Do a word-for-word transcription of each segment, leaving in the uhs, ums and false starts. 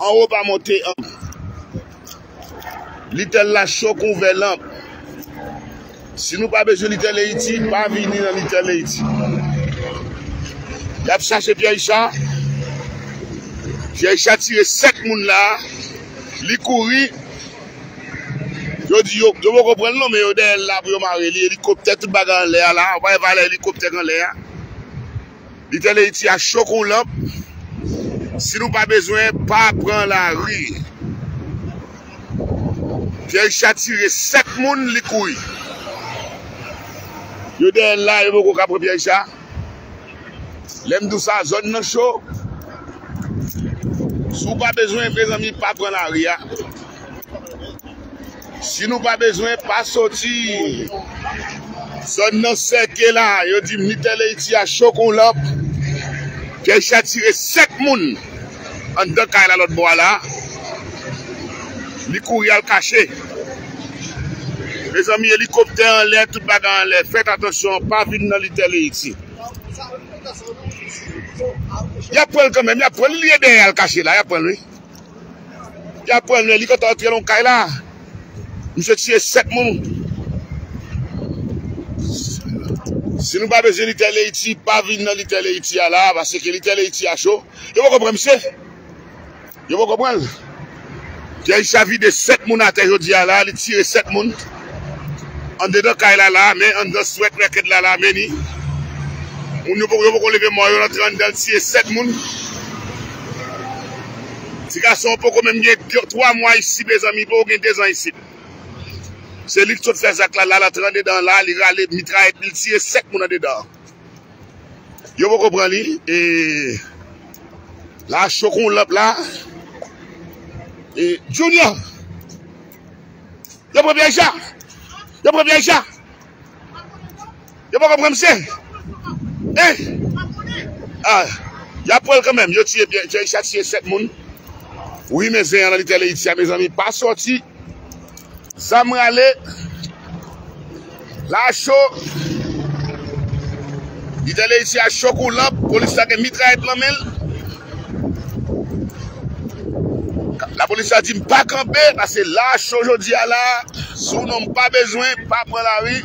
Anwo pa monte anba. Little la cho kon vè lanp. Si nou pa bezwen Little Haiti, pa vini nan Little Haiti. Y ap chache Pierre Richard. Pierre Richard tire sèt moun la. Li kouri. Yo di yo, yo poko pran l non, men yo dèyè l la pou yo mare li. Elikoptè, tout bagay anlè a la. Ou pa wè valè elikoptè k anlè a. Little Haiti a cho kon lanp. Si nou pa bezwen, pa pran lari. Pierre Richard tire sèt moun, li kouri. Yo dèyè l la, yo poko ka pran Pierre Richard. Lè m di w sa, zòn nan cho. Si w pa bezwen, mezanmi, pa pran lari a. Si nou pa bezwen, pa soti. Zòn nan sèke la, yo di m Little Haiti a cho kon lanp. Pierre Richard tire sèt moun anndan kay la lòt bò a la. Li kouri al kache. Mezanmi, elikoptè anlè, tout bagay anlè. Fèt atansyon, pa vin nan Little Haiti. Y ap pran l kanmenm, y ap pran l, li ye dèyè al kache la, y ap pran l, wi. Y ap pran l, men li kontan antre nan kay la. Misye tiye sèt moun. Si nou pa bezwen Little Haiti, pa vin nan Little Haiti a la, paske Little Haiti a cho. Yo poko pran misye. Yo poko pran l. Pierre Richard vide sèt moun atè jodi a la, li tire sèt moun. Andedan kay la la, men anndan sweat record la la, men ni. Moun yo poko, yo poko leve mò yo, l antre anndan, l tiye sèt moun. Ti gason an poko menm gen de, twa mwa isit, mezanmi, poko gen de zan isit. Se li k sot fè zak la, la, l antre andedan la, li rale mitrayèt, li tire sèt moun andedan. Yo poko pran li, e la cho kon lanp la. E Junior! Yo pran Pierre Richard! Yo pran Pierre Richard! Yo poko pran misye! Eh! Ah, y ap pran l kanmenm. Yo tiye Pierre, Pierre Richard tiye sèt moun. Wi, men zen an nan Little Haiti a, mezanmi, pa soti. Zam rale. La cho. Little Haiti a cho kou lanp. Polis la gen mitrayèt nan men l. Lapolis la di m pa kanpe, paske la cho jodi a la. Si w non m pa bezwen, pa pran lari.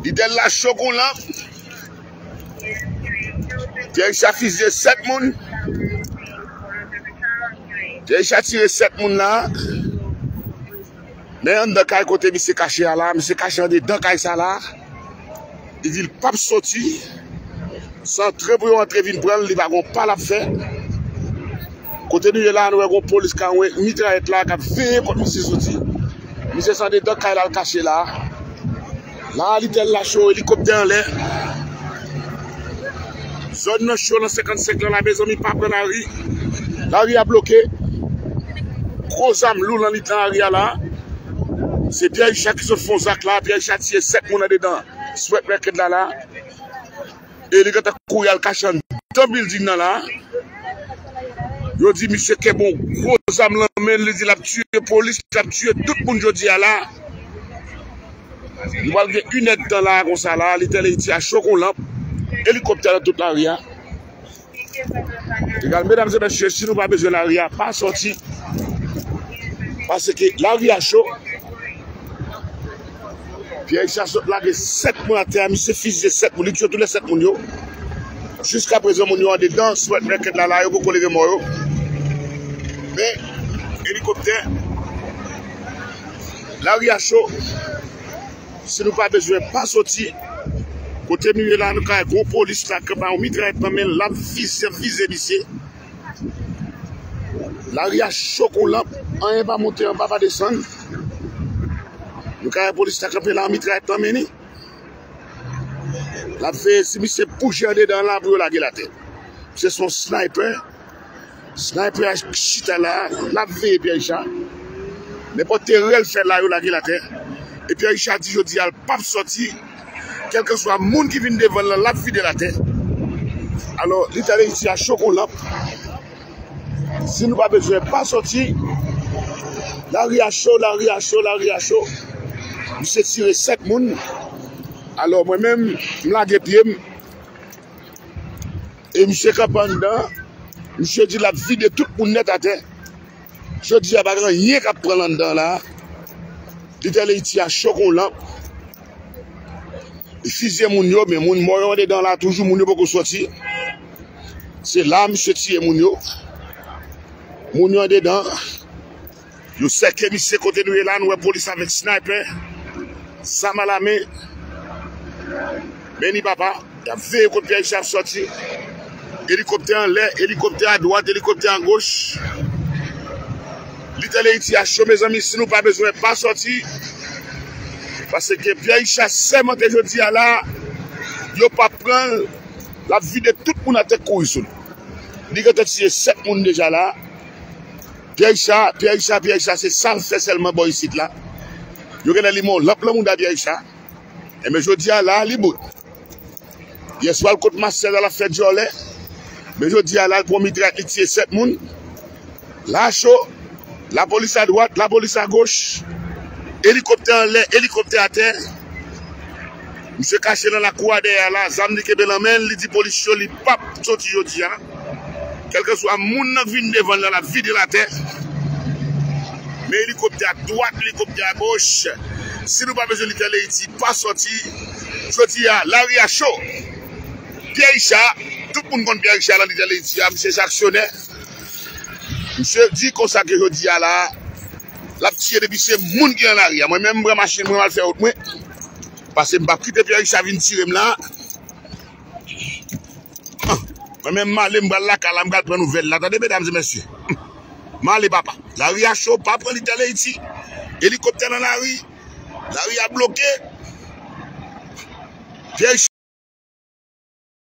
Little la cho kou lanp. Pierre Richard fizye sèt moun. Pierre Richard tire sèt moun la. Men anndan kay kote misye kache a la, misye kache andedan kay sa la. Li di l p ap soti. Se antre pou yo antre vin pran l, li pa gon pa l ap fè. Kote nou ye la, nou wè gon polis k ap wè mitrayèt la k ap veye kot misye soti. Misye se andedan kay la l kache la. La, Little la cho, elikoptè anlè. Zòn nan cho nan senkannsenk lan la, mezanmi, pa pran lari. Lari a bloke. Gwo zam lou nan mitan lari a la. Se Pierre Richard ki sot fè yon zak la. Pierre Richard tiye sèt moun andedan sweat record la la. E li gentan kouri al kache anndan bilding nan la. Yo di misye kenbe yon gwo zam nan men l, li di l ap tiye polis, l ap tiye tout moun jodi a la. Nou pral gen inèdtan la konsa la, Little Haiti a cho kon lanp, elikoptè nan tout lari a. Egal, medam e mesye, si nou pa bezwen lari a, pa soti. Paske lari a cho. Pierre Richard sot lage sèt moun atè a, misye fizye sèt moun, li tiye tout lè sèt moun yo. Jiskaprezan, moun yo andedan, sweat record la la, yo poko leve mò yo. Men, elikoptè, lari a cho. Si nou pa bezwen, pa soti. Kote nou ye la, nou ka wè gwo polis la kanpe a yon mitrayèt nan men l, l ap vize, vize misye. Lari a cho kou lanp, anyen pa monte, anba pa desann. Nou ka wè polis la kanpe la, mitrayèt nan men li. L ap veye si misye bouje andedan la pou yo lage l atè. Misye se yon sniper. Sniper a chita la, l ap veye Pierre Richard. Nenpòt erè l fè la, yo lage l atè. E Pierre Richard di jodi a, l p ap sòti. Kèlkeswa moun ki vin devan l lan, l ap vide l atè. Alò, Little Haiti a cho kon lanp. Si nou pa bezwen, pa sòti. Lari a cho, lari a cho, lari a cho. Misye tire sèt moun. Alò, mwen menm, m lage pye m. E misye kanpe anndan. Misye di l ap vide tout moun nèt atè. Jodi a, pa gen anyen k ap pran l anndan la. Little Haiti a cho kon lanp. Li fizye moun yo, men moun mò yo andedan la toujou, moun yo poko sòti. Se la misye tiye moun yo. Moun yo andedan. Yo sèke misye kote nou ye la, nou wè polis avèk sniper, zam alamen. Men ni papa, y ap veye kot Pierre Richard ap sòti. Elikoptè anlè, elikoptè adwat, elikoptè agoch. Little Haiti a cho, mezanmi, si nou pa bezwen, pa sòti. Paske Pierre Richard sèmante jodi a la, yo p ap pran l, l ap vide tout moun atè kouri sou li. Li gentan tiye sèt moun deja la. Pierre Richard, Pierre Richard, Pierre Richard, se sa l fè sèlman bò isit la. Yo genlè limen yon lanp nan mouda Pierre Richard. Enben, jodi a la, li bout. Yèswa, l kot Marcel la, l ap fè djòlè. Men jodi a la, l pran mitray, li tiye sèt moun. La cho, lapolis adwat, lapolis agoch. Elikoptè anlè, elikoptè atè. Misye kache nan lakou a dèyè a la, zam li kenbe nan men l, li di polis yo li p ap soti jodi a. Kèlkeswa moun nan k vin devan l la, l ap vide l atè. Men elikoptè adwat, elikoptè agoch. Si nou pa bezwen Little Haiti, pa sòti. Jodi a, lari a cho. Pierre Richard, tout moun konn Pierre Richard nan Little Haiti a, misye se aksyonè. Misye di konsa ke jodi a la, l ap tiye depi se moun ki nan lari a. Mwen menm, m pran machin mwen, m al fè wout mwen. Paske m p ap kite Pierre Richard vin tire m la. Mwen menm, m ale, m pral lakay la, m pral pran nouvèl la. Tande, medam e mesye. M ale, papa. Lari a cho, pa pran Little Haiti. Elikoptè nan lari. Lari a bloke. Pierre